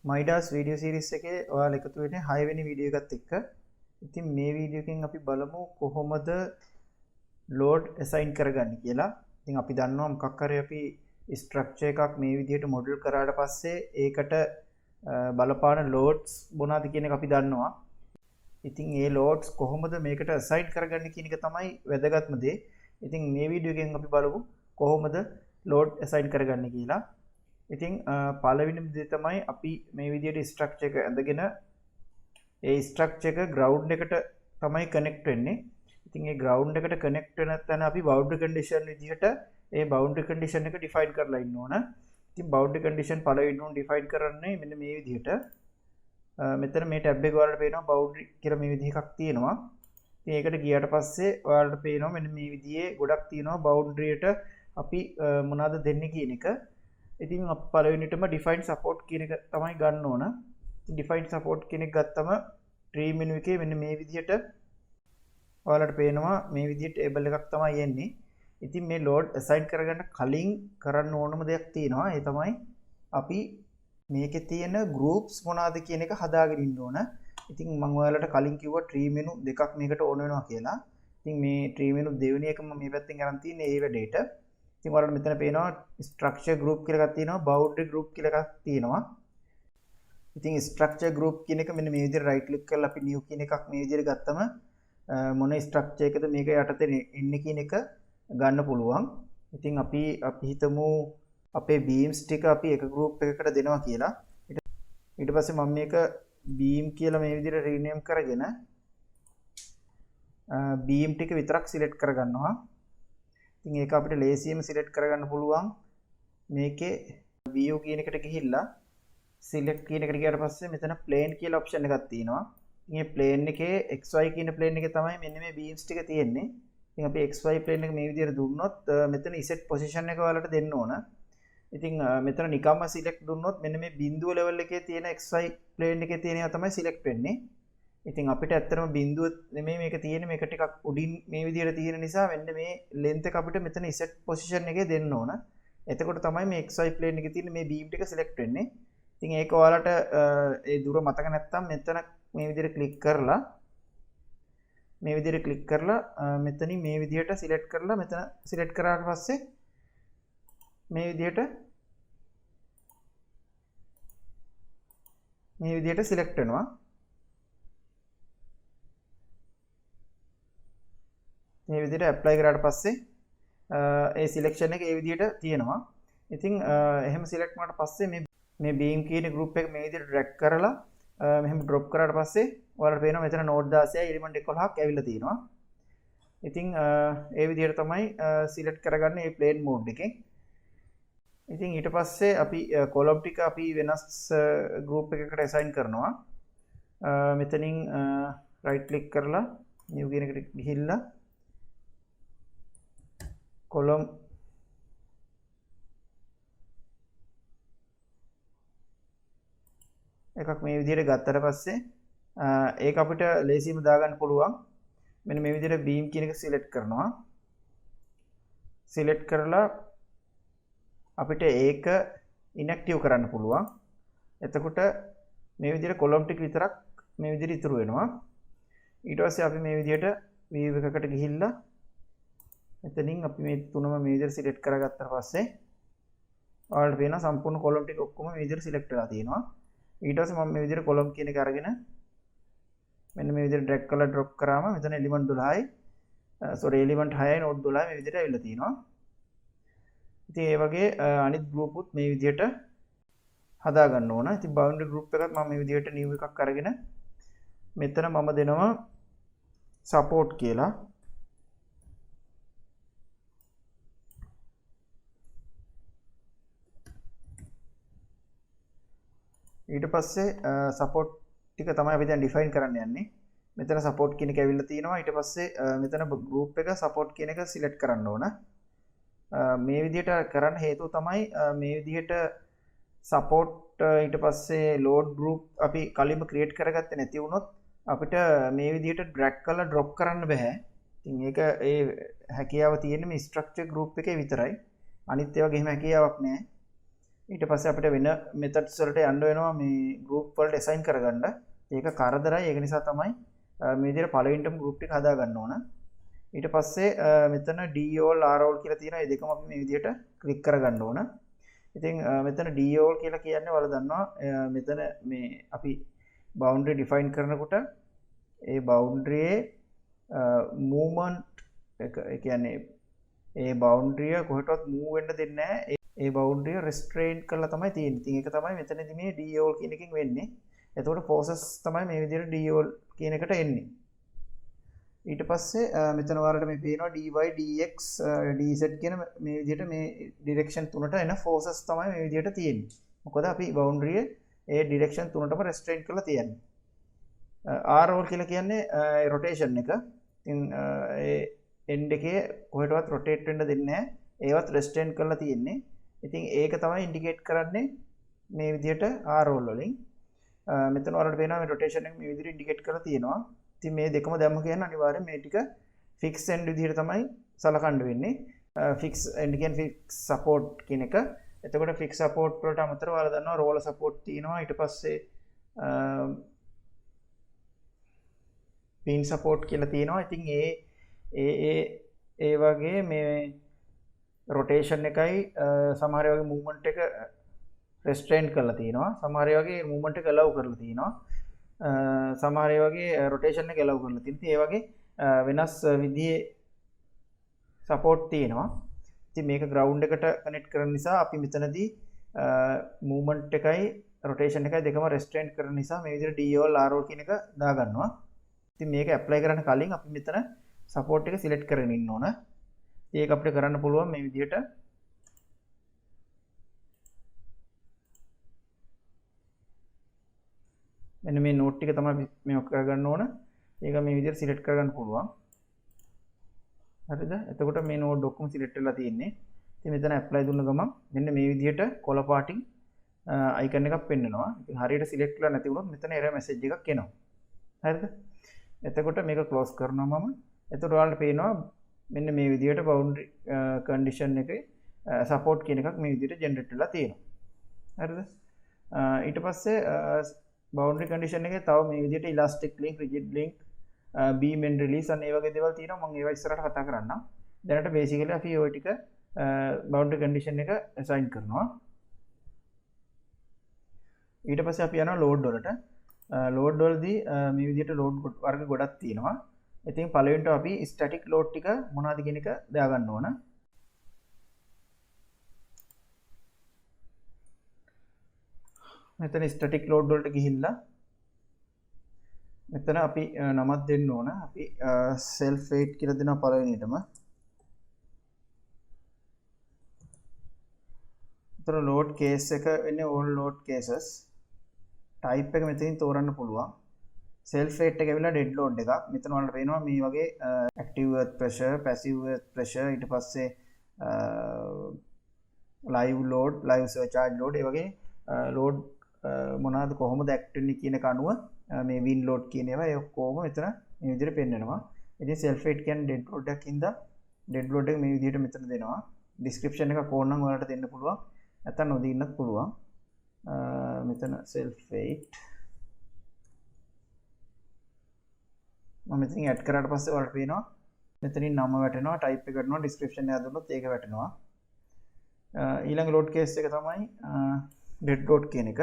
මයිඩාස් video series එකේ ඔයාලා එකතු වෙන්නේ 6 වෙනි වීඩියෝ එකත් එක්ක. ඉතින් මේ වීඩියෝ එකෙන් අපි බලමු කොහොමද ලෝඩ් ඇසයින් කරගන්නේ කියලා. ඉතින් අපි දන්නවා මොකක් හරි අපි ස්ට්‍රක්චර් එකක් මේ විදිහට මොඩල් කරාට පස්සේ ඒකට බලපාන ලෝඩ්ස් මොනවාද කියන එක අපි දන්නවා. ඉතින් ඒ ලෝඩ්ස් කොහොමද මේකට ඇසයින් කරගන්නේ කියන එක තමයි වැදගත්ම දේ. ඉතින් මේ වීඩියෝ එකෙන් අපි බලමු කොහොමද ලෝඩ් ඇසයින් කරගන්නේ කියලා. ඉතින් පළවෙනිම දේ තමයි අපි මේ විදිහට ස්ට්‍රක්චර් එක ඇඳගෙන ඒ ස්ට්‍රක්චර් එක ග්‍රවුන්ඩ් එකට තමයි කනෙක්ට් වෙන්නේ. ඉතින් ඒ ග්‍රවුන්ඩ් එකට කනෙක්ට් වෙන තැන අපි බවුන්ඩරි කන්ඩිෂන් විදිහට ඒ බවුන්ඩරි කන්ඩිෂන් එක ඩිෆයින් කරලා ඉන්න ඕන. ඉතින් බවුන්ඩරි කන්ඩිෂන් පළවෙනිම ඩිෆයින් කරන්නේ මෙන්න මේ විදිහට. මෙතන මේ ටැබ් එක ඔයාලට පේනවා බවුන්ඩරි කියලා මේ විදිහ එකක් තියෙනවා. ඉතින් ඒකට ගියාට පස්සේ ඔයාලට පේනවා මෙන්න මේ විදිහේ ගොඩක් තියෙනවා බවුන්ඩරියට අපි මොනවද දෙන්නේ කියන එක. ඉතින් අපි පළවෙනිටම ඩිෆයින් සපෝට් කියන එක තමයි ගන්න ඕන. ඉතින් ඩිෆයින් සපෝට් කියන එක ගත්තම ට්‍රී මෙනු එකේ මෙන්න මේ විදිහට ඔයාලට පේනවා මේ විදිහට ටේබල් එකක් තමයි එන්නේ. ඉතින් මේ ලෝඩ් ඇසයින් කරගන්න කලින් කරන්න ඕනම දෙයක් තියෙනවා. ඒ තමයි අපි මේකේ තියෙන ගෲප්ස් මොනවාද කියන එක හදාගෙන ඉන්න ඕන. ඉතින් මම ඔයාලට කලින් කිව්වා ට්‍රී මෙනු දෙකක් මේකට ඕන වෙනවා කියලා. ඉතින් මේ ට්‍රී මෙනු දෙවෙනි එක මම මේ පැත්තෙන් අරන් තියන්නේ ඒ වැඩේට. ඉතින් ඔයාලට මෙතන පේනවා ස්ට්‍රක්චර් ගෲප් කියලා එකක් තියෙනවා, බවුන්ඩරි ගෲප් කියලා එකක් තියෙනවා. ඉතින් ස්ට්‍රක්චර් ගෲප් කියන එක මෙන්න මේ විදිහට රයිට් ක්ලික් කරලා අපි නිව් කියන එකක් මේ විදිහට ගත්තම මොන ස්ට්‍රක්චර් එකද මේක යටතේ එන්නේ කියන එක ගන්න පුළුවන්. ඉතින් අපි හිතමු අපේ බීම්ස් ටික අපි එක ගෲප් එකකට දෙනවා කියලා. ඊට පස්සේ මම මේක බීම් කියලා මේ විදිහට රීනේම් කරගෙන බීම් ටික විතරක් සිලෙක්ට් කරගන්නවා. ඉතින් ඒක අපිට ලේසියෙන්ම සිලෙක්ට් කරගන්න පුළුවන්. මේකේ view කියන එකට ගිහිල්ලා සිලෙක්ට් කියන එකට ගියාට පස්සේ මෙතන ප්ලේන් කියලා ඔප්ෂන් එකක් තියෙනවා. ඉතින් මේ ප්ලේන් එකේ XY කියන ප්ලේන් එකේ තමයි මෙන්න මේ බීම්ස් ටික තියෙන්නේ. ඉතින් අපි XY plane එක මේ විදිහට දුන්නොත් මෙතන Z position එක ඔයාලට දෙන්න ඕන. ඉතින් මෙතන නිකම්ම සිලෙක්ට් දුන්නොත් මෙන්න මේ බිඳුව ලෙවල් එකේ තියෙන XY plane එකේ තියෙන ඒවා තමයි සිලෙක්ට් වෙන්නේ. ඉතින් අපිට ඇත්තටම බිඳුව නෙමෙයි මේක තියෙන්නේ, මේක ටිකක් උඩින් මේ විදිහට තියෙන නිසා මෙන්න මේ ලෙන්ත් එක අපිට මෙතන Z position එකේ දෙන්න ඕන. එතකොට තමයි මේ XY plane එකේ තියෙන මේ බීම් ටික සිලෙක්ට් වෙන්නේ. ඉතින් ඒක ඔයාලට ඒ දුර මතක නැත්තම් මෙතන මේ විදිහට ක්ලික් කරලා මේ විදිහට ක්ලික් කරලා මෙතනින් මේ විදිහට සිලෙක්ට් කරලා මෙතන සිලෙක්ට් කරාට පස්සේ මේ විදිහට සිලෙක්ට් වෙනවා. මේ විදිහට ඇප්ලයි කරාට පස්සේ ඒ සිලෙක්ෂන් එක ඒ විදිහට තියෙනවා. ඉතින් එහෙම සිලෙක්ට් වුණාට පස්සේ මේ බීම් කියන ගෲප් එක මේ විදිහට ඩ්‍රැග් කරලා මෙහෙම ඩ්‍රොප් කරාට පස්සේ ඔයාලට පේනවා මෙතන නෝඩ් 16යි එලිමන්ට් 11ක් ඇවිල්ලා තියෙනවා. ඉතින් ඒ විදිහට තමයි සිලෙක්ට් කරගන්නේ මේ ප්ලේන් මෝඩ් එකෙන්. ඉතින් ඊට පස්සේ අපි කොලම් ටික අපි වෙනස් ගෲප් එකකට ඇසයින් කරනවා. මෙතනින් රයිට් ක්ලික් කරලා නිව් කියන එකට ගිහිල්ලා කොලම් එකක් මේ විදිහට ගත්තට පස්සේ ඒක අපිට ලේසියෙන්ම දාගන්න පුළුවන්. මෙන්න මේ විදිහට බීම් කියන එක සිලෙක්ට් කරනවා. සිලෙක්ට් කරලා අපිට ඒක ඉන්ඇක්ටිව් කරන්න පුළුවන්. එතකොට මේ විදිහට කොලම් ටික විතරක් මේ විදිහට ඉතුරු වෙනවා. ඊට පස්සේ අපි මේ විදිහට view එකකට ගිහිල්ලා මෙතනින් අපි මේ තුනම මේ විදිහට සිලෙක්ට් කරගත්තට පස්සේ ඔයාලට පේනවා සම්පූර්ණ කොලම් ටික ඔක්කොම මේ විදිහට සිලෙක්ට් වෙලා තියෙනවා. ඊට පස්සේ මම මේ විදිහට කොලම් කියන එක අරගෙන මෙන්න මේ විදිහට ඩ්‍රැග් කරලා ඩ්‍රොප් කරාම මෙතන එලිමන්ට් 12යි, සෝරි, එලිමන්ට් 6යි නෝඩ් 12යි මේ විදිහට ඇවිල්ලා තියෙනවා. ඉතින් ඒ වගේ අනිත් ගෲප් උත් මේ විදිහට හදා ගන්න ඕන. ඉතින් බවුන්ඩරි ගෲප් එකත් මම මේ විදිහට නිව් එකක් අරගෙන මෙතන මම දෙනවා සපෝට් කියලා. ඊට පස්සේ සපෝට් ටික තමයි අපි දැන් ඩිෆයින් කරන්න යන්නේ. මෙතන සපෝට් කියන එක ඇවිල්ලා තියෙනවා. ඊට පස්සේ මෙතන ගෲප් එක සපෝට් කියන එක සිලෙක්ට් කරන්න ඕන. මේ විදිහට කරන්න හේතුව තමයි මේ විදිහට සපෝට්, ඊට පස්සේ ලෝඩ් ගෲප් අපි කලින්ම ක්‍රියේට් කරගත්තේ නැති වුණොත් අපිට මේ විදිහට ඩ්‍රැග් කරලා ඩ්‍රොප් කරන්න බෑ. ඉතින් ඒක ඒ හැකියාව තියෙන්නේ මේ ස්ට්‍රක්චර් ගෲප් එකේ විතරයි. අනිත් ඒවා එහෙම හැකියාවක් නෑ. ඊට පස්සේ අපිට වෙන මෙතඩ්ස් වලට යන්න වෙනවා මේ ගෲප් වලට ඇසයින් කරගන්න. ඒක කරදරයි. ඒක නිසා තමයි මේ විදිහට පළවෙනිටම ගෲප් ටික හදා ගන්න ඕන. ඊට පස්සේ මෙතන D all R all කියලා තියෙනවා. ඒ දෙකම අපි මේ විදිහට ක්ලික් කරගන්න ඕන. ඉතින් මෙතන D all කියලා කියන්නේ ඔයාලා දන්නවා මෙතන මේ අපි බවුන්ඩරි ඩිෆයින් කරනකොට ඒ බවුන්ඩරියේ මූව්මන්ට් එක, ඒ කියන්නේ ඒ බවුන්ඩරිය කොහෙටවත් මූව් වෙන්න දෙන්නේ නැහැ. ඒ බවුන්ඩරිය රෙස්ට්‍රේන් කරලා තමයි තියෙන්නේ. ඉතින් ඒක තමයි මෙතනදී මේ D all කියන එකෙන් වෙන්නේ. එතකොට ෆෝසස් තමයි මේ විදිහට D all කියන එකට එන්නේ. ඊට පස්සේ මෙතන ඔයාලට මේ පේනවා dy dx dz කියන මේ විදිහට මේ ඩිරෙක්ෂන් තුනට එන ෆෝසස් තමයි මේ විදිහට තියෙන්නේ. මොකද අපි බවුන්ඩරිය ඒ ඩිරෙක්ෂන් තුනටම රෙස්ට්‍රේන් කරලා තියෙන්නේ. R all කියලා කියන්නේ රොටේෂන් එක. ඉතින් ඒ එන්ඩ් එකේ කොහෙටවත් රොටේට් වෙන්න දෙන්නේ නැහැ. ඒවත් රෙස්ට්‍රේන් කරලා තියෙන්නේ. ඉතින් ඒක තමයි ඉන්ඩිකේට් කරන්නේ මේ විදිහට R all වලින්. මෙතන ඔයාලට පේනවා මේ රොටේෂන් එක මේ විදිහට ඉන්ඩිකේට් කරලා තියෙනවා. ඉතින් මේ දෙකම දැම්ම කියන්නේ අනිවාර්යෙන් මේ ටික ෆික්ස් එන්ඩ් විදිහට තමයි සලකන්න වෙන්නේ. ෆික්ස් එන්ඩ් කියන්නේ ෆික්ස් සපෝට් කියන එක. එතකොට ෆික්ස් සපෝට් වලට අමතරව ඔයාලා දන්නවා රෝලර් සපෝට් තියෙනවා. ඊට පස්සේ පින් සපෝට් කියලා තියෙනවා. ඉතින් ඒ ඒ ඒ ඒ වගේ මේ රොටේෂන් එකයි සමහර වගේ මූව්මන්ට් එක රෙස්ට්‍රේන් කරලා තියෙනවා. සමහර වගේ මූව්මන්ට් එක ඇලව් කරලා තියෙනවා. සමහර වගේ රොටේෂන් එක ඇලව් කරලා තියෙනවා. ඉතින් ඒ වගේ වෙනස් විදිහේ සපෝට් තියෙනවා. ඉතින් මේක ග්‍රවුන්ඩ් එකට කනෙක්ට් කරන නිසා අපි මෙතනදී මූව්මන්ට් එකයි රොටේෂන් එකයි දෙකම රෙස්ට්‍රේන් කරන නිසා මේ විදිහට D all R all කියන එක දාගන්නවා. ඉතින් මේක ඇප්ලයි කරන්න කලින් අපි මෙතන සපෝට් එක සිලෙක්ට් කරගෙන ඉන්න ඕන. ඉතින් ඒක අපිට කරන්න පුළුවන් මේ විදිහට මෙන්න මේ නෝට් ටික තමයි අපි මේක කරගන්න ඕන. ඒක මේ විදිහට සිලෙක්ට් කරගන්න පුළුවන්. හරිද? එතකොට මේ නෝඩ් ඔක්කොම සිලෙක්ට් වෙලා තියෙන්නේ. ඉතින් මෙතන ඇප්ලයි දුන්න ගමන් මෙන්න මේ විදිහට කොළ පාටින් අයිකන් එකක් පෙන්නනවා. ඉතින් හරියට සිලෙක්ට් වෙලා නැති වුණොත් මෙතන එරර් මැසේජ් එකක් එනවා. හරිද? එතකොට මේක ක්ලෝස් කරනවා මම. එතකොට ඔයාලට පේනවා මෙන්න මේ විදිහට බවුන්ඩරි කන්ඩිෂන් එකේ සපෝට් කියන එකක් මේ විදිහට ජෙනරේට් වෙලා තියෙනවා. හරිද? ඊට පස්සේ බවුන්ඩරි කන්ඩිෂන් එකේ තව මේ විදිහට elastic link, rigid link, beam end release අන්න ඒ වගේ දේවල් තියෙනවා. මම ඒවා ඉස්සරහට කතා කරන්නම්. දැනට බේසිකලි අපි ওই ටික බවුන්ඩරි කන්ඩිෂන් එක ඇසයින් කරනවා. ඊට පස්සේ අපි යනවා ලෝඩ් වලට. ලෝඩ් වලදී මේ විදිහට ලෝඩ් වර්ග ගොඩක් තියෙනවා. ඉතින් පළවෙනිට අපි ස්ටැටික් ලෝඩ් ටික මොනවද කියන එක දාගන්න ඕන. මෙතන ස්ටැටික් ලෝඩ් වලට ගිහිල්ලා මෙතන අපි නමක් දෙන්න ඕන. අපි සෙල්ෆ් වෙයිට් කියලා දෙනවා පළවෙනිටම. එතන ලෝඩ් කේස් එක වෙන්නේ all load cases. Type එක මෙතනින් තෝරන්න පුළුවන්. සෙල්ෆ් වෙයිට් එක ඇවිල්ලා ඩෙඩ් ලෝඩ් එකක්. මෙතන ඔයාලට පේනවා මේ වගේ active earth pressure, passive earth pressure, ඊට පස්සේ live load, live surcharge load, ඒ වගේ ලෝඩ් මොනවාද කොහොමද ඇක්ට් වෙන්නේ කියන එක අනුව මේ වින් ලෝඩ් කියන ඒවා ඒ ඔක්කොම මෙතන මේ විදිහට පෙන්නනවා. ඉතින් සෙල්ෆ් වෙයිට් කියන්නේ ඩෙඩ් ලෝඩ් එකක් හින්දා ඩෙඩ් ලෝඩ් එක මේ විදිහට මෙතන දෙනවා. ඩිස්ක්‍රිප්ෂන් එකක් ඕන නම් ඔයාලට දෙන්න පුළුවන්, නැත්නම් නොදී ඉන්නත් පුළුවන්. මෙතන සෙල්ෆ් වෙයිට් මම මෙතනින් ඇඩ් කරාට පස්සේ ඔයාලට පේනවා මෙතනින් නම වැටෙනවා, ටයිප් එක වැටෙනවා, ඩිස්ක්‍රිප්ෂන් එක දුන්නොත් ඒක වැටෙනවා. ඊළඟ ලෝඩ් කේස් එක තමයි ඩෙඩ් ලෝඩ් කියන එක.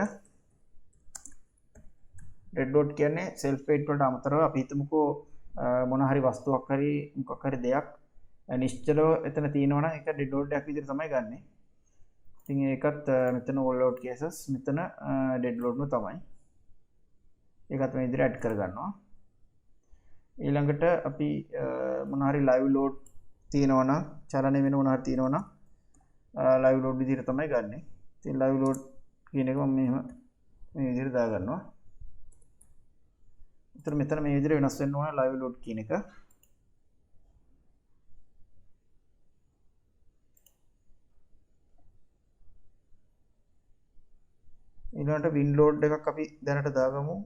ඩෙඩ් ලෝඩ් කියන්නේ සෙල්ෆ් වෙයිට් වලට අමතරව අපි හිතමුකෝ මොන හරි වස්තුවක් හරි මොකක් හරි දෙයක් නිශ්චලව එතන තියෙනවා නම් ඒක ඩෙඩ් ලෝඩ් එකක් විදිහට තමයි ගන්නෙ. ඉතින් ඒකත් මෙතන ඕල් ලෝඩ් කේසස් මෙතන ඩෙඩ් ලෝඩ්ම තමයි. ඒකත් මේ විදිහට ඇඩ් කරගන්නවා. ඊළඟට අපි මොන හරි ලයිව් ලෝඩ් තියෙනවා නම් චලනය වෙන මොන හරි තියෙනවා නම් ලයිව් ලෝඩ් විදිහට තමයි ගන්නෙ. ඉතින් ලයිව් ලෝඩ් කියන එක මම මෙහෙම මේ විදිහට දාගන්නවා. එතන මෙතන මේ විදිහට වෙනස් වෙන්න ඕන ලයිව් ලෝඩ් කියන එක. ඊළඟට වින් ලෝඩ් එකක් අපි දැනට දාගමු.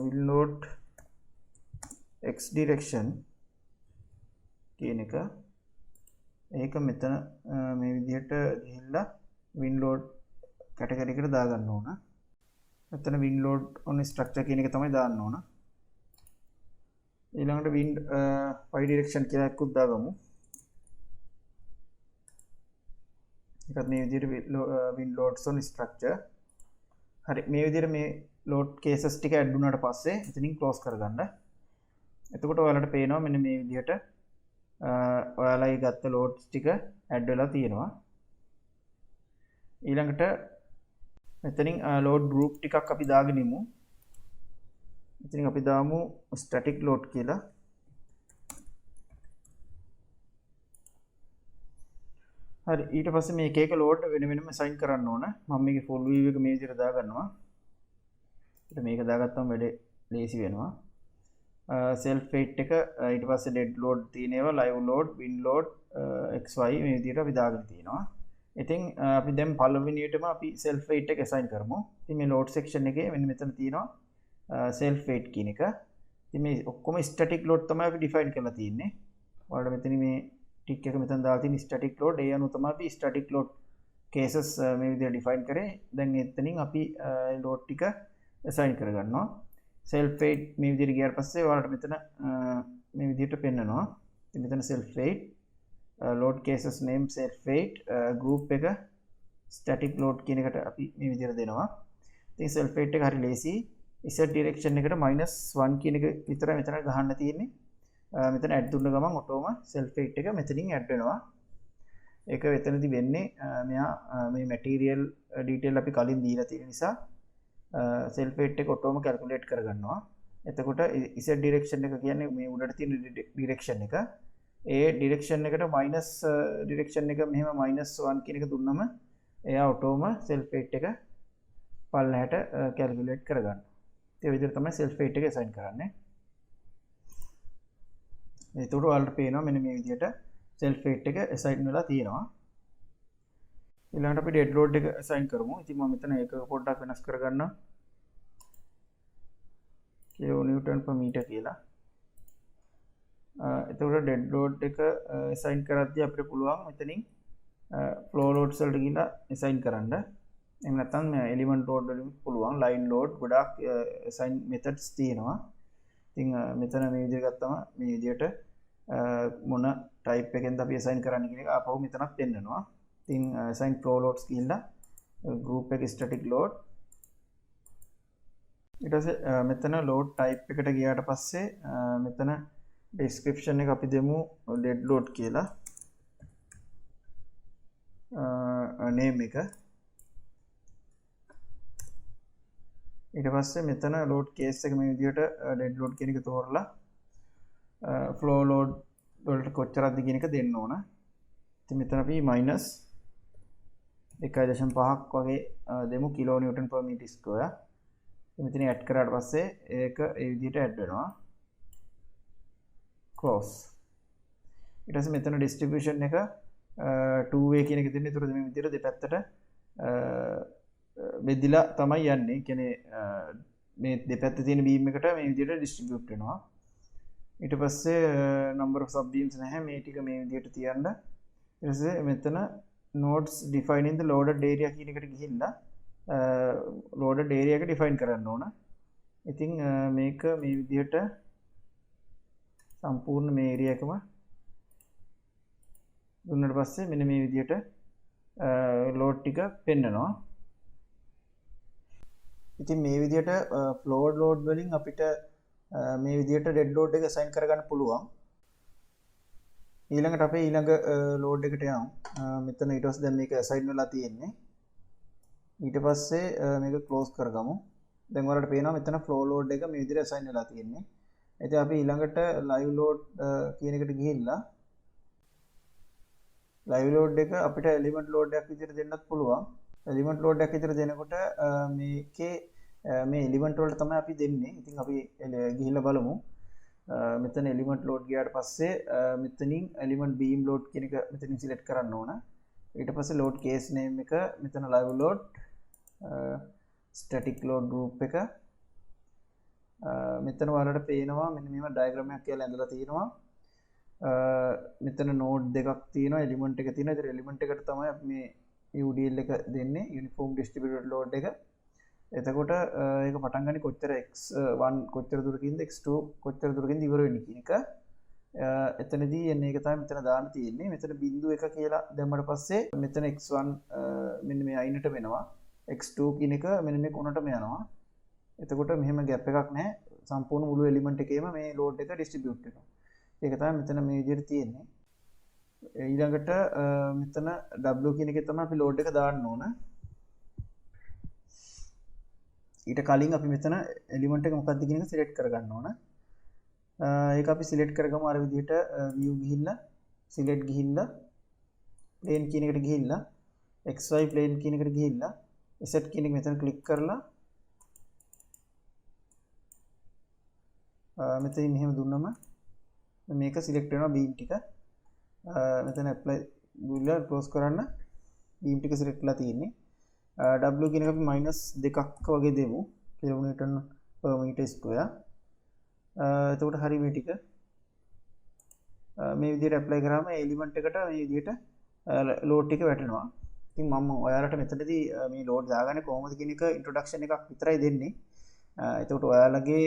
වින් ලෝඩ් x direction කියන එක. ඒක මෙතන මේ විදිහට ගිහිල්ලා වින් ලෝඩ් කැටගරි එකට දාගන්න ඕන. මෙතන wind load on structure කියන එක තමයි දාන්න ඕන. ඊළඟට wind y direction කියලා එකකුත් දාගමු. ඒකත් මේ විදිහට wind loads on structure. හරි, මේ විදිහට මේ load cases ටික ඇඩ් වුණාට පස්සේ එතනින් ක්ලෝස් කරගන්න. එතකොට ඔයාලට පේනවා මෙන්න මේ විදිහට ඔයාලා ඒ ගත්ත loads ටික ඇඩ් වෙලා තියෙනවා. ඊළඟට මෙතනින් load group ටිකක් අපි දාගෙන ඉමු. මෙතනින් අපි දාමු static load කියලා. හරි, ඊට පස්සේ මේ එක එක load වෙන වෙනම assign කරන්න ඕන. මම මේකේ full view එක මේ විදිහට දාගන්නවා. ඊට මේක දාගත්තම වැඩේ ලේසි වෙනවා. Self weight එක, ඊට පස්සේ dead load තියෙන ඒවා, live load, wind load, XY මේ විදිහට අපි දාගෙන තියෙනවා. ඉතින් අපි දැන් පළවෙනියටම අපි self weight එක assign කරමු. ඉතින් මේ load section එකේ මෙන්න මෙතන තියෙනවා self weight කියන එක. ඉතින් මේ ඔක්කොම static load තමයි අපි define කරලා තියෙන්නේ. ඔයාලට මෙතන මේ ටික් එක මෙතන දාලා තියෙන static load, ඒ අනුව තමයි අපි static load cases මේ විදිහට define කරේ. දැන් එතනින් අපි load ටික assign කරගන්නවා. Self weight මේ විදිහට ගියාට පස්සේ ඔයාලට මෙතන මේ විදිහට පෙන්නනවා. ඉතින් මෙතන self weight, load cases name self weight, group එක static load කියන එකට අපි මේ විදිහට දෙනවා. ඉතින් self weight එක හරි ලේසි. Z direction එකට -1 කියන එක විතරයි මෙතන ගහන්න තියෙන්නේ. මෙතන ඇඩ් දුන්න ගමන් ඔටෝම self weight එක මෙතනින් ඇඩ් වෙනවා. ඒක එතනදි වෙන්නේ මෙයා මේ මැටීරියල් ඩීටේල් අපි කලින් දීලා තියෙන නිසා self weight එක ඔටෝම කැල්කියුලේට් කරගන්නවා. එතකොට Z direction එක කියන්නේ මේ උඩට තියෙන ඩිරෙක්ෂන් එක. ඒ ඩිරෙක්ෂන් එකට මයිනස් ඩිරෙක්ෂන් එක මෙහෙම -1 කියන එක දුන්නම එයා ඔටෝම self weight එක පල්ලෙහාට කැල්කියුලේට් කරගන්නවා. ඒ විදිහට තමයි self weight එක assign කරන්නේ. එතකොට ඔයාලට පේනවා මෙන්න මේ විදිහට self weight එක assign වෙලා තියෙනවා. ඊළඟට අපි dead load එක assign කරමු. ඉතින් මම මෙතන ඒක පොඩ්ඩක් වෙනස් කරගන්නම්. kilo newton per meter කියලා. එතකොට dead load එක assign කරද්දී අපිට පුළුවන් මෙතනින් flow loads වලට ගිහලා assign කරන්න. එහෙම නැත්නම් element load වලින් පුළුවන්. Line load ගොඩාක් assign methods තියෙනවා. ඉතින් මෙතන මේ විදිහට ගත්තම මේ විදිහට මොන type එකෙන්ද අපි assign කරන්න කියන එක ආපහු මෙතනත් පෙන්නනවා. ඉතින් assign flow loads ගිහිල්ලා group එක static load. ඊට පස්සේ මෙතන load type එකට ගියාට පස්සේ මෙතන description එක අපි දෙමු dead load කියලා. Name එක. ඊට පස්සේ මෙතන load case එක මේ විදිහට dead load කියන එක තෝරලා flow load වලට කොච්චරක්ද කියන එක දෙන්න ඕන. ඉතින් මෙතන අපි minus 1.5ක් වගේ දෙමු kilo newton per meter square. ඉතින් මෙතන ඇඩ් කරාට පස්සේ ඒක ඒ විදිහට ඇඩ් වෙනවා. Close. ඊට පස්සේ මෙතන distribution එක 2 way කියන එක දෙන්නේ. ඒතකොට මේ විදිහට දෙපැත්තට බෙදිලා තමයි යන්නේ. ඒ කියන්නේ මේ දෙපැත්තේ තියෙන beam එකට මේ විදිහට distribute වෙනවා. ඊට පස්සේ number of sub beams නැහැ. මේ ටික මේ විදිහට තියන්න. ඊට පස්සේ මෙතන nodes define in the loaded area කියන එකට ගිහිල්ලා loaded area එක define කරන්න ඕන. ඉතින් මේක මේ විදිහට සම්පූර්ණ මේ area එකම දුන්නට පස්සේ මෙන්න මේ විදිහට load ටික පෙන්නනවා. ඉතින් මේ විදිහට flow load වලින් අපිට මේ විදිහට dead load එක assign කරගන්න පුළුවන්. ඊළඟට අපේ ඊළඟ load එකට යමු. මෙතන ඊට පස්සේ දැන් මේක assign වෙලා තියෙන්නේ. ඊට පස්සේ මේක close කරගමු. දැන් ඔයාලට පේනවා මෙතන flow load එක මේ විදිහට assign වෙලා තියෙන්නේ. ඉතින් අපි ඊළඟට live load කියන එකට ගිහිල්ලා live load එක අපිට element load එකක් විදිහට දෙන්නත් පුළුවන්. Element load එකක් විදිහට දෙනකොට මේකේ මේ element වලට තමයි අපි දෙන්නේ. ඉතින් අපි ගිහිල්ලා බලමු. මෙතන element load ගියාට පස්සේ මෙතනින් element beam load කියන එක මෙතනින් select කරන්න ඕන. ඊට පස්සේ load case name එක මෙතන live load, static load group එක. මෙතන ඔයාලට පේනවා මෙන්න මෙහෙම diagram එකක් කියලා ඇඳලා තියෙනවා. මෙතන node දෙකක් තියෙනවා, element එක තියෙනවා. ඒතර element එකට තමයි අපි මේ UDL එක දෙන්නේ, යුනිෆෝම් ඩිස්ට්‍රිබියුටඩ් ලෝඩ් එක. එතකොට ඒක පටන් ගන්නේ කොච්චර x1 කොච්චර දුරකින්ද x2 කොච්චර දුරකින්ද ඉවර වෙන්නේ කියන එක. එතනදී එන්නේ ඒක තමයි මෙතන දාන්න තියෙන්නේ. මෙතන බිංදු 1 කියලා දැම්මට පස්සේ මෙතන x1 මෙන්න මේ අයිනට වෙනවා, x2 කියන එක මෙන්න මේ කොනටම යනවා. එතකොට මෙහෙම ගැප් එකක් නැහැ, සම්පූර්ණ මුළු එලිමන්ට් එකේම මේ ලෝඩ් එක ඩිස්ට්‍රිබියුට් වෙනවා. ඒක තමයි මෙතන මේ විදිහට තියෙන්නේ. ඊළඟට මෙතන W කියන එකේ තමයි අපි ලෝඩ් එක දාන්න ඕන. ඊට කලින් අපි මෙතන එලිමන්ට් එක මොකක්ද කියන එක සිලෙක්ට් කරගන්න ඕන. ඒක අපි සිලෙක්ට් කරගමු අර විදිහට view ගිහිල්ලා සිලෙක්ට් ගිහිල්ලා ප්ලේන් කියන එකට ගිහිල්ලා XY plane කියන එකට ගිහිල්ලා Z කියන එක මෙතන ක්ලික් කරලා මෙතනින් මෙහෙම දුන්නම මේක සිලෙක්ට් වෙනවා බීම් ටික. මෙතන ඇප්ලයි ගිහිල්ලා ක්ලෝස් කරන්න බීම් ටික සිලෙක්ට් වෙලා තියෙන්නේ. W කියන එක අපි -2ක් වගේ දෙමු, කිලෝනිව්ටන් per meter square. එතකොට හරි මේ ටික මේ විදිහට ඇප්ලයි කරාම එලිමන්ට් එකට මේ විදිහට ලෝඩ් ටික වැටෙනවා. ඉතින් මම ඔයාලට මෙතනදී මේ ලෝඩ් දාගන්නේ කොහොමද කියන එක ඉන්ට්‍රොඩක්ෂන් එකක් විතරයි දෙන්නේ. එතකොට ඔයාලගේ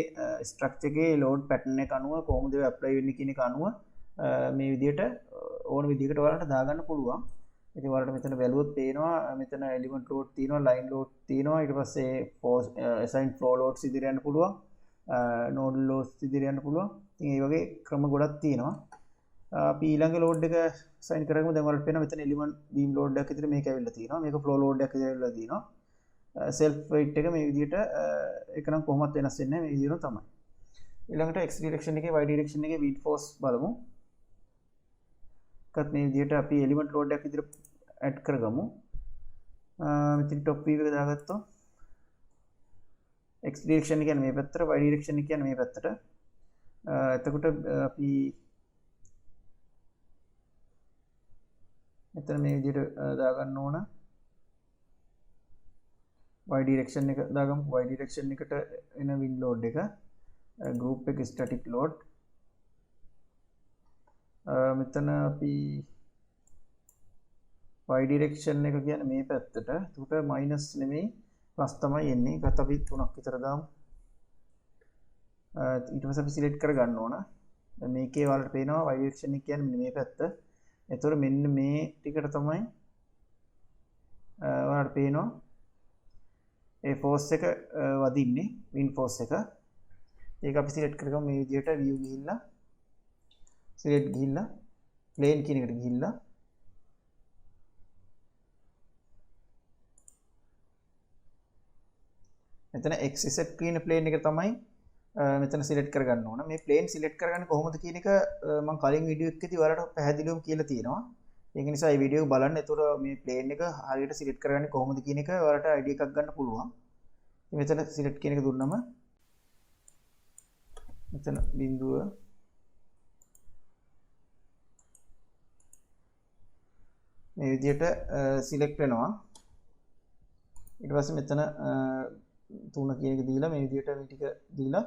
ස්ට්‍රක්චර් එකේ ලෝඩ් පැටර්න් එක අනුව කොහොමද ඒවා ඇප්ලයි වෙන්නේ කියන එක අනුව මේ විදිහට ඕන විදිහකට ඔයාලට දාගන්න පුළුවන්. ඉතින් ඔයාලට මෙතන බැලුවොත් පේනවා මෙතන එලිමන්ට් ලෝඩ් තියෙනවා, ලයින් ලෝඩ් තියෙනවා, ඊට පස්සේ assign flow loads ඉදිරියට යන්න පුළුවන්, නෝඩ් ලෝඩ්ස් ඉදිරියට යන්න පුළුවන්. ඉතින් ඒ වගේ ක්‍රම ගොඩක් තියෙනවා. අපි ඊළඟ ලෝඩ් එක අසයින් කරගමු. දැන් ඔයාලට පේනවා මෙතන එලිමන්ට් බීම් ලෝඩ් එකක් විතර මේක ඇවිල්ලා තියෙනවා. මේක ෆ්ලෝ ලෝඩ් එකක් විතර ඇවිල්ලා තියෙනවා. සෙල්ෆ් වෙයිට් එක මේ විදිහට ඒක නම් කොහොමත් වෙනස් වෙන්නේ නැහැ, මේ විදිහටම තමයි. ඊළඟට x direction එකේ y direction එකේ wind force බලමු. එකත් මේ විදිහට අපි එලිමන්ට් ලෝඩ් එකක් විතර ඇඩ් කරගමු. මෙතන টොප් view එක දාගත්තොත් x direction එක කියන්නේ මේ පැත්තට, y direction එක කියන්නේ මේ පැත්තට. එතකොට අපි මෙතන මේ විදිහට දාගන්න ඕන. y direction එක දාගමු. y direction එකට එන wind load එක, group එක static load. මෙතන අපි y direction එක කියන්නේ මේ පැත්තට. එතකොට minus නෙමෙයි ප්ලස් තමයි එන්නේ. ඒකත් අපි 3ක් විතර දාමු. ඊට පස්සේ අපි සිලෙක්ට් කරගන්න ඕන. දැන් මේකේ ඔයාලට පේනවා y direction එක කියන්නේ මෙන්න මේ පැත්ත. එතකොට මෙන්න මේ ටිකට තමයි ඔයාලට පේනවා ඒ ෆෝස් එක වදින්නේ, වින්ඩ් ෆෝස් එක. ඒක අපි සිලෙක්ට් කරගමු මේ විදිහට view ගිහිල්ලා සිලෙක්ට් ගිහිල්ලා ප්ලේන් කියන එකට ගිහිල්ලා මෙතන XZ කියන ප්ලේන් එක තමයි මෙතන සිලෙක්ට් කරගන්න ඕන. මේ ප්ලේන් සිලෙක්ට් කරගන්නේ කොහොමද කියන එක මම කලින් වීඩියෝ එකකදී ඔයාලට පැහැදිලිවම කියලා තියෙනවා. ඒක නිසා මේ වීඩියෝ එක බලන්න. එතකොට මේ ප්ලේන් එක හරියට සිලෙක්ට් කරගන්නේ කොහොමද කියන එක ඔයාලට අයිඩියා එකක් ගන්න පුළුවන්. ඉතින් මෙතන සිලෙක්ට් කියන එක දුන්නම මෙතන බිඳුව මේ විදිහට සිලෙක්ට් වෙනවා. ඊට පස්සේ මෙතන 3 කියන එක දීලා මේ විදිහට මේ ටික දීලා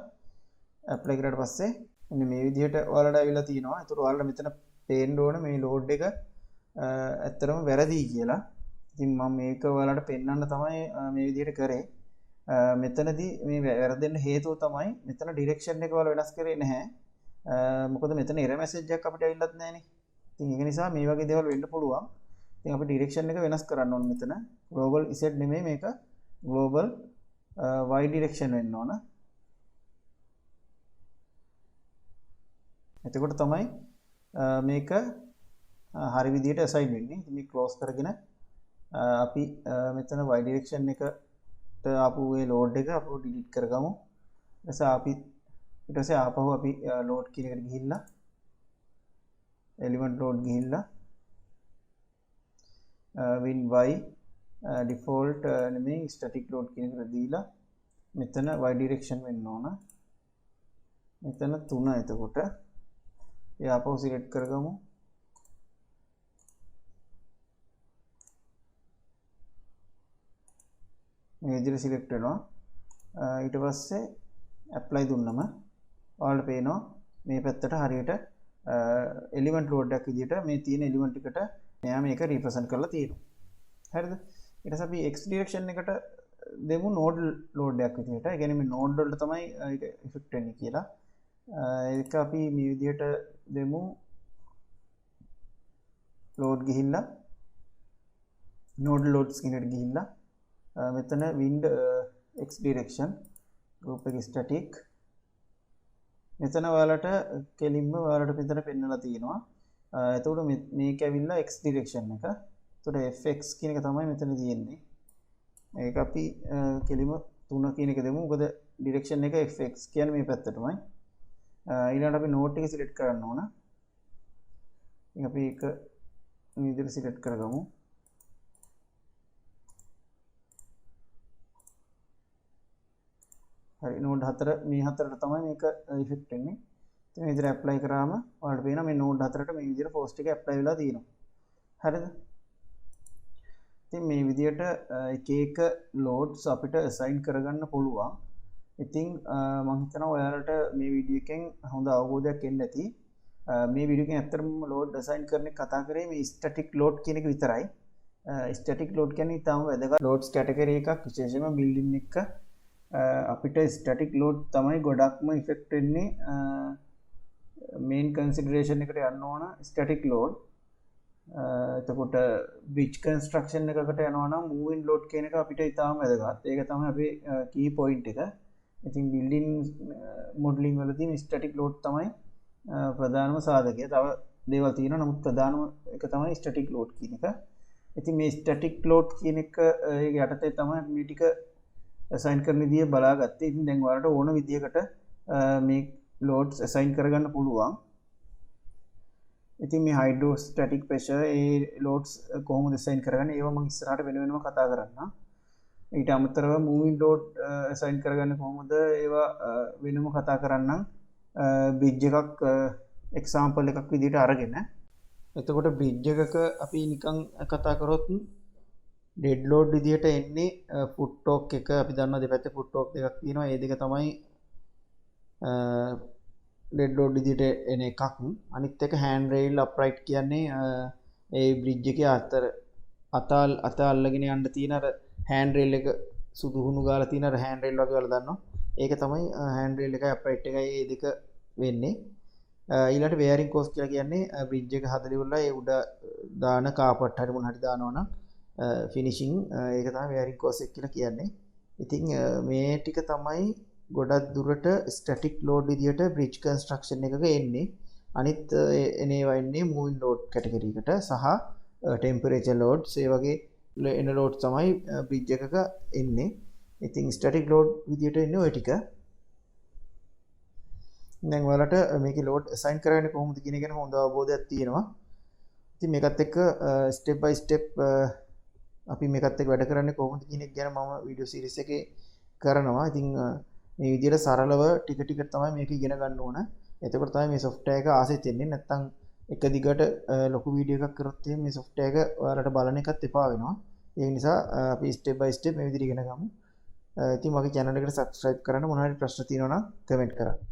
ඇප්ලයි කරාට පස්සේ මෙන්න මේ විදිහට ඔයාලට ඇවිල්ලා තියෙනවා. ඒතකොට ඔයාලට මෙතන පේන්න ඕන මේ ලෝඩ් එක ඇත්තටම වැරදි කියලා. ඉතින් මම මේක ඔයාලට පෙන්වන්න තමයි මේ විදිහට කරේ. මෙතනදී මේ වැරදෙන්න හේතුව තමයි මෙතන ඩිරෙක්ෂන් එක ඔයාලා වෙනස් කරේ නැහැ. මොකද මෙතන එරර් මැසේජ් එකක් අපිට ඇවිල්ලත් නැහනේ. ඉතින් ඒක නිසා මේ වගේ දේවල් වෙන්න පුළුවන්. ඉතින් අපි ඩිරෙක්ෂන් එක වෙනස් කරන්න ඕන මෙතන. ග්ලෝබල් Z නෙමෙයි මේක ග්ලෝබල් y direction වෙන්න ඕන. එතකොට තමයි මේක හරි විදිහට assign වෙන්නේ. ඉතින් මේ ක්ලෝස් කරගෙන අපි මෙතන y direction එකට ආපු ඒ ලෝඩ් එක අපෝ ඩිලීට් කරගමු. ඊට පස්සේ ආපහු අපි ලෝඩ් කියන එකට ගිහිල්ලා එලිමන්ට් ලෝඩ් ගිහිල්ලා win y default නෙමෙයි ස්ටැටික් ලෝඩ් කියන එකට දීලා මෙතන y direction වෙන්න ඕන. මෙතන 3 එතකොට ඒ ආපහු සිලෙක්ට් කරගමු. මේ විදිහට සිලෙක්ට් වෙනවා. ඊට පස්සේ ඇප්ලයි දුන්නම ඔයාලට පේනවා මේ පැත්තට හරියට එලිමන්ට් ලෝඩ් එකක් විදිහට මේ තියෙන එලිමන්ට් එකට මෙයා මේක රිප්‍රසන්ට් කරලා තියෙනවා. හරිද? ඊට පස්සේ අපි x direction එකට දෙමු නෝඩ් ලෝඩ් එකක් විදිහට. ඒ කියන්නේ මේ නෝඩ් වලට තමයි ඒක ඉෆෙක්ට් වෙන්නේ කියලා. ඒක අපි මේ විදිහට දෙමු ලෝඩ් ගිහිල්ලා නෝඩ් ලෝඩ්ස් කියන එකට ගිහිල්ලා මෙතන wind x direction group එක ස්ටැටික්. මෙතන ඔයාලට කෙලින්ම ඔයාලට මෙතන පෙන්නලා තියෙනවා. එතකොට මේක ඇවිල්ලා x direction එක. එතකොට fx කියන එක තමයි මෙතන තියෙන්නේ. ඒක අපි කෙලින්ම 3 කියන එක දෙමු. මොකද ඩිරෙක්ෂන් එක fx කියන්නේ මේ පැත්තටමයි. ඊළඟට අපි නෝඩ් එක සිලෙක්ට් කරන්න ඕන. ඉතින් අපි ඒක මේ විදිහට සිලෙක්ට් කරගමු. හරි, නෝඩ් හතර මේ හතරට තමයි මේක ඉෆෙක්ට් වෙන්නේ. ඉතින් මේ විදිහට ඇප්ලයි කරාම ඔයාලට පේනවා මේ නෝඩ් හතරට මේ විදිහට ෆෝස් ටික ඇප්ලයි වෙලා තියෙනවා. හරිද? ඉතින් මේ විදිහට එක එක ලෝඩ්ස් අපිට ඇසයින් කරගන්න පුළුවන්. ඉතින් මම හිතනවා ඔයාලට මේ වීඩියෝ එකෙන් හොඳ අවබෝධයක් එන්න ඇති. මේ වීඩියෝ එකෙන් ඇත්තටම ලෝඩ් ඇසයින් කරන එක කතා කරේ මේ ස්ටැටික් ලෝඩ් කියන එක විතරයි. ස්ටැටික් ලෝඩ් කියන්නේ ඉතාම වැදගත් ලෝඩ්ස් කැටගරි එකක්. විශේෂයෙන්ම බිල්ඩින් එක අපිට ස්ටැටික් ලෝඩ් තමයි ගොඩක්ම ඉෆෙක්ට් වෙන්නේ. මේන් කන්සිඩරේෂන් එකට යන්න ඕන ස්ටැටික් ලෝඩ්. එතකොට බ්‍රිජ් කන්ස්ට්‍රක්ෂන් එකකට යනවා නම් මූවින් ලෝඩ් කියන එක අපිට ඉතාම වැදගත්. ඒක තමයි අපේ කී පොයින්ට් එක. ඉතින් බිල්ඩින් මොඩලින් වල තියෙන ස්ටැටික් ලෝඩ් තමයි ප්‍රධානම සාධකය. තව දේවල් තියෙනවා, නමුත් ප්‍රධානම එක තමයි ස්ටැටික් ලෝඩ් කියන එක. ඉතින් මේ ස්ටැටික් ලෝඩ් කියන එක ඒක යටතේ තමයි මේ ටික ඇසයින් කරන විදිය බලාගත්තේ. ඉතින් දැන් ඔයාලට ඕන විදියකට මේ ලෝඩ්ස් ඇසයින් කරගන්න පුළුවන්. ඉතින් මේ හයිඩ්‍රෝස්ටැටික් ප්‍රෙෂර් ඒ ලෝඩ්ස් කොහොමද ඇසයින් කරගන්නේ ඒවා මම ඉස්සරහට වෙන වෙනම කතා කරන්නම්. ඊට අමතරව මූවින් ලෝඩ් ඇසයින් කරගන්නේ කොහොමද ඒවා වෙනම කතා කරන්නම්. බ්‍රිජ් එකක් එක්සාම්පල් එකක් විදිහට අරගෙන. එතකොට බ්‍රිජ් එකක අපි නිකන් කතා කරොත් ඩෙඩ් ලෝඩ් විදිහට එන්නේ ෆුට් ටෝක් එක. අපි දන්නවා දෙපැත්තේ ෆුට් ටෝක් දෙකක් තියෙනවා. ඒ දෙක තමයි ඩෙඩ් ලෝඩ් විදිහට එන එකක්. අනිත් එක හෑන්ඩ් රේල් අප්රයිට් කියන්නේ ඒ බ්‍රිජ් එකේ අත අල්ලගෙන යන්න තියෙන අර හෑන්ඩ් රේල් එක සුදු හුණු ගාලා තියෙන අර හෑන්ඩ් රේල් වගේ ඔයාලා දන්නවා. ඒක තමයි හෑන්ඩ් රේල් එකයි අප්රයිට් එකයි ඒ දෙක වෙන්නේ. ඊළඟට වෙයරින් කෝස් කියලා කියන්නේ බ්‍රිජ් එක හදලා ඉවරලා ඒ උඩ දාන කාපට් හරි මොන හරි දානවා නම් ෆිනිෂින් ඒක තමයි වෙයරින් කෝස් එක කියලා කියන්නේ. ඉතින් මේ ටික තමයි ගොඩක් දුරට ස්ටැටික් ලෝඩ් විදියට බ්‍රිජ් කන්ස්ට්‍රක්ෂන් එකක එන්නේ. අනිත් එන ඒවා එන්නේ මූවින් ලෝඩ් කැටගරි එකට සහ ටෙම්පරේචර් ලෝඩ්ස් ඒ වගේ එන ලෝඩ් තමයි බ්‍රිජ් එකක එන්නේ. ඉතින් ස්ටැටික් ලෝඩ් විදියට එන්නේ ඔය ටික. දැන් ඔයාලට මේකේ ලෝඩ් ඇසයින් කරගන්නේ කොහොමද කියන එක ගැන හොඳ අවබෝධයක් තියෙනවා. ඉතින් මේකත් එක්ක ස්ටෙප් බයි ස්ටෙප් අපි මේකත් එක්ක වැඩ කරන්නේ කොහොමද කියන එක ගැන මම වීඩියෝ සීරීස් එකේ කරනවා. ඉතින් මේ විදියට සරලව ටික ටික තමයි මේක ඉගෙන ගන්න ඕන. එතකොට තමයි මේ සොෆ්ට්වෙයාර් එක ආසෙත් එන්නේ. නැත්තම් එක දිගට ලොකු වීඩියෝ එකක් කරොත් එහෙනම් මේ සොෆ්ට්වෙයාර් එක ඔයාලට බලන එකත් එපා වෙනවා. ඒ නිසා අපි ස්ටෙප් බයි ස්ටෙප් මේ විදියට ඉගෙන ගමු. ඉතින් මගේ channel එකට subscribe කරන්න මොනවා හරි ප්‍රශ්න තියෙනවා නම් කමෙන්ට් කරන්න.